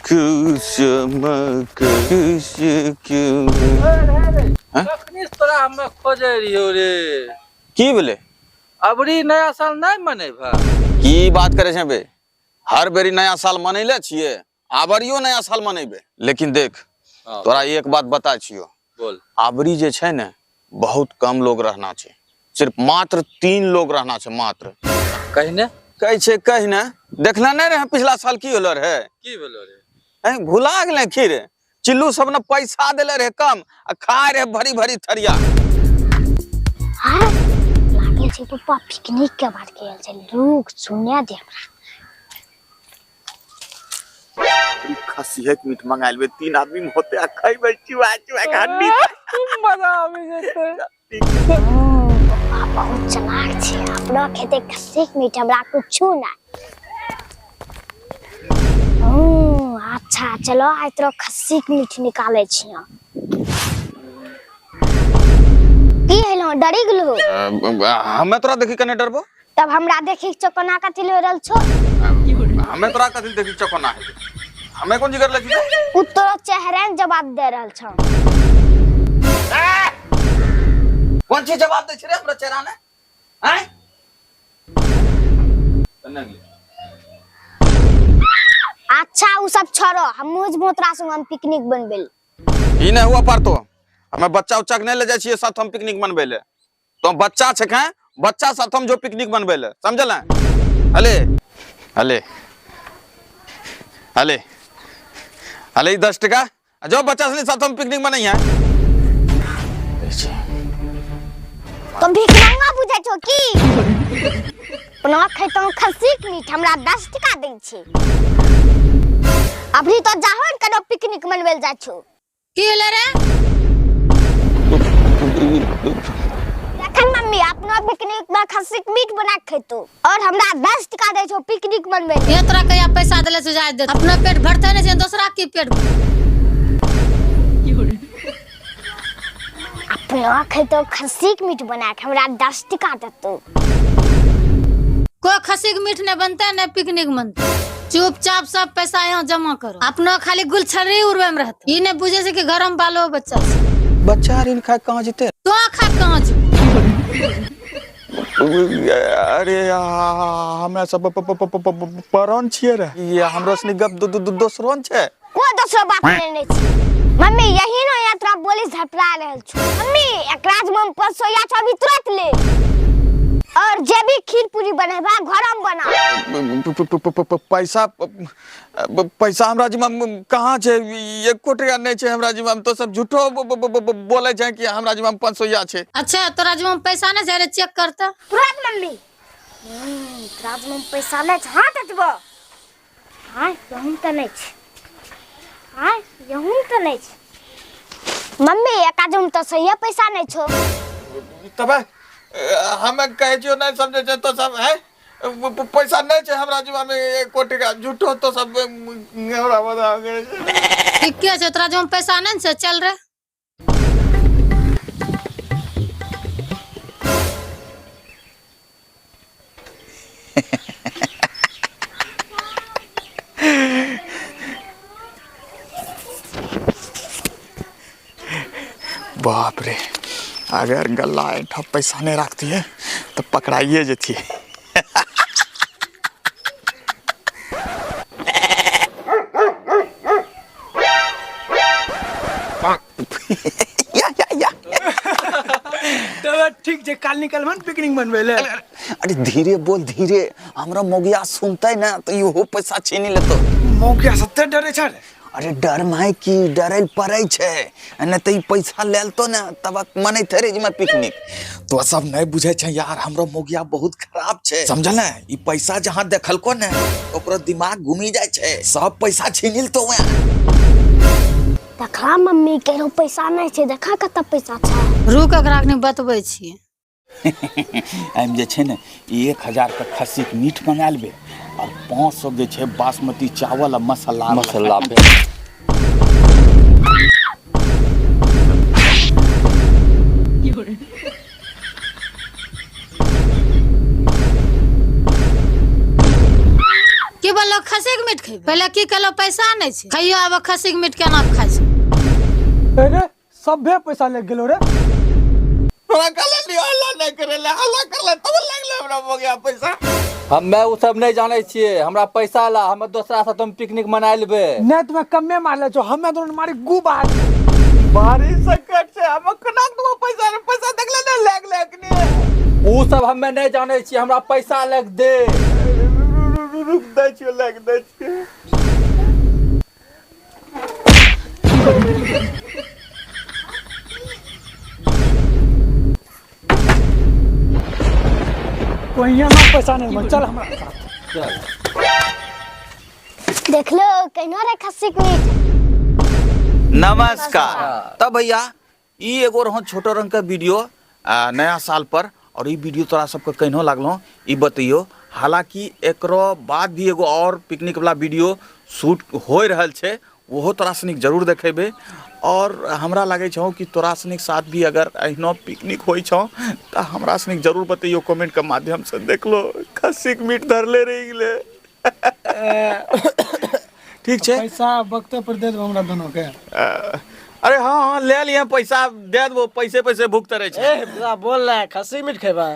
कखनी से तोरा हमे खोजे रहियो रे। की भेलै? अबरी नया साल नहीं मनेबा? की बात करे छे बे? हर बेरी नया साल मनैले छियै, आबरियो नया साल मनेबे। लेकिन देख, हाँ, तोरा एक बात बता छियो। बोल। आबरी जे छै ने बहुत कम लोग रहना छै, सिर्फ मात्र 3 लोग रहना छै मात्र। कहने? कहै छै कहने, देखला नहीं रहे पिछला साल की होलो रहे? की भेलो रे? हैं, भुला गेले की रे? चिल्लू सब ने पैसा देले रहे कम आ खाए रहे भरी भरी थरिया। हाँ, लागे छै पप्पा पिकनिक के बात कयल छै, रुक सुने दे हमरा। खसिये के मीट मंगा लेबे, 3 आदमी में होते आ खइबे चुआ चुआ के हड्डी। मजा आबि जेतै। पप्पा बहुत चालाक छै, अपना खेते खस्सी के मीट हमरा कुछू ना। अच्छा चलो आइ तोरा खस्सी के मीट निकालै छियौ। की हेलो डरी गेलहो? हमे तोरा देखी कने डरबो? तब हमरा देखी चौकना कथी ले रहल छो? हमे तोरा कथी देखी चौकना है? हमे कोन जिगर लगी? उ तोरा चेहरा ने जवाब दे रहल छौ। कोन चीज जवाब दे छै रे हमरा चेहरा ने? हैं? अच्छा उ सब छोड़ो, हम मुझ मोतरा संग हम पिकनिक बनबे। ई नहीं हुआ पर तो हमें बच्चा उच्चा के नहीं ले जाय छियै साथ हम पिकनिक मनबै ले। तो बच्चा छै हैं, बच्चा साथ हम जो पिकनिक मनबै ले, समझल हैं? अले अले अले अले ई 10 टका जो बच्चा से साथ हम पिकनिक मनई है। तो भिखमंगा बुझै छौ की? अपना खैतौ खस्सी के मीट हमरा 10 टका दै छै। अभी तो जाहो ने कनो पिकनिक मनबै ले जाइ छौ। की होलै रे? देखन मम्मी अपना पिकनिक में खस्सी के मीट बना के खैतौ और हमरा 10 टका दै छौ पिकनिक मनबै ले। ये तोरा कहिया पैसा देले छौ जाय दे, अपना पेट भरते नहीं छै दोसरा की पेट भरतै? अपना खैतौ खस्सी के मीट बना के हमरा 10 टका देतौ। कोई खस्सी के मीट नहीं बनते नहीं पिकनिक मनते। चुपचाप सब पैसा यहाँ जमा करो, अपना खाली गुलछर्री उड़वे में रहते। ई नहीं बुझे छै कि घर में बालो बच्चा छै। बच्चा ऋण खाए कहाँ जेते? तो खा कहाँ जेते? अरे हमरा सब परण छियै रे, ये हमरो सनी गप दोसरोन छै। कोई दोसरो बात नहीं नै छै मम्मी, यही न यात्रा बोली झपरा रहल छु। मम्मी एकरा जे हम 500 या छौ अभी तुरंत ले, और जे भी खीर पूरी बनेबा घर में बना। पैसा पैसा हमरा जिम्मा में कहाँ छै? एको टका नहीं छै हमरा जिम्मा में। तो सब झूठो बोले छै कि हमरा जिम्मा में 500 या छै। अच्छा तोरा जिम्मा में पैसा नहीं छै रे, चेक करता तुरंत मम्मी। तोरा जिम्मा में पैसा नहीं छै। हाँ ततबो। हाँ यहूँ तो नहीं छै। हाँ यहूँ तो नहीं छै। मम्मी एका जिम्मा तो सही पैसा नहीं छो। तब हमें कहै छियो नहीं समझे छै तो सब है पैसा नहीं छै हमरा जिम्मा में एको टका। झूठो तो सब हमरा बता छै। ठीके छै, तोरा जिम्मा में पैसा नहीं छै, चल रे। बाप रे, अगर गला ऐठा पैसा नहीं रखती है तो पकड़ाइए जती। या या या तब ठीक छै, काल निकलबन पिकनिक मनबै ले। अरे धीरे बोल धीरे, हमरा मोगिया सुनते ना तो इहो पैसा छीनी लेतो। मोगिया सत्ते डरे छै रे? अरे डर my की डरे पड़े छै, नहीं तो ई पैसा ले लेतो ना तब मनैते रे जिमा पिकनिक। तो सब नहीं बुझे छै यार, हमरो मोगिया बहुत खराब छै, समझल ने? ई पैसा जहाँ देखलको ने ओकरो दिमाग घूमी जाय छै, सब पैसा छीनी लेतो वहाँ। देखा मम्मी केरो पैसा नहीं छै, देखा कत पैसा छै। रुक एकरा कनी बतबै छियै। एहिमे जे छै ने 1000 के खस्सी के मीट मंगा लेबै और 500 जे छै बासमती चावल आ मसाला मसाला। की बोललो खस्सी खसी के मीट खेबै। पहिले की कहलो पैसा नहि छै, खइयो आब खसी के मीट केना खाइ छै। अरे सभे पैसा ले गेलो रे। तोरा कहले लियो हल्ला नहि करे ले, हल्ला करले तब लगले हमरा हो गया पैसा। हमे उ सब नहीं जाने छियै, हमरा पैसा ला, हमे दोसरा साथ हम पिकनिक मनाय लेबै। नहीं तुम्हें कमे मारले छो, हमें दोनों मारी गु बात। भारी संकट छै, हम केना के पैसा रे, पैसा देखले ने लाग ले अखनी। उ सब हमे नहीं जाने छियै, हमरा पैसा लग दे। रुक दै छियो, लाग दै छियो। कोई ना पैसा नहीं बन, चल हमरा साथ। देख लो कहिनो रे खस्सी के मीट। नमस्कार। तब भैया ई एगो रहो छोटो रंग के वीडियो नया साल पर, और ई वीडियो तोरा सबके केहनो लागलो ई बतैयो। हालांकि एकरो बाद भी एगो और पिकनिक वाला वीडियो शूट हो रहल छै, ओहो तोरा सनिक जरूर देखेबे। और हमरा लागै छौ कि तोरा सनिक साथ भी अगर एहनो पिकनिक होइ छौ तऽ हमरा सनिक जरूर बतैयो कमेंट के माध्यम से। देखलो खस्सी के मीट धरले रहि गेलै। ठीक छै, पैसा वक्ते पर दे देबो हमरा दोनों के। अरे हाँ हाँ ले लिहे पैसा, दे देबो, पैसे पैसे भुगत रहे छै। ए बोल रहा है खस्सी मीट खेबा।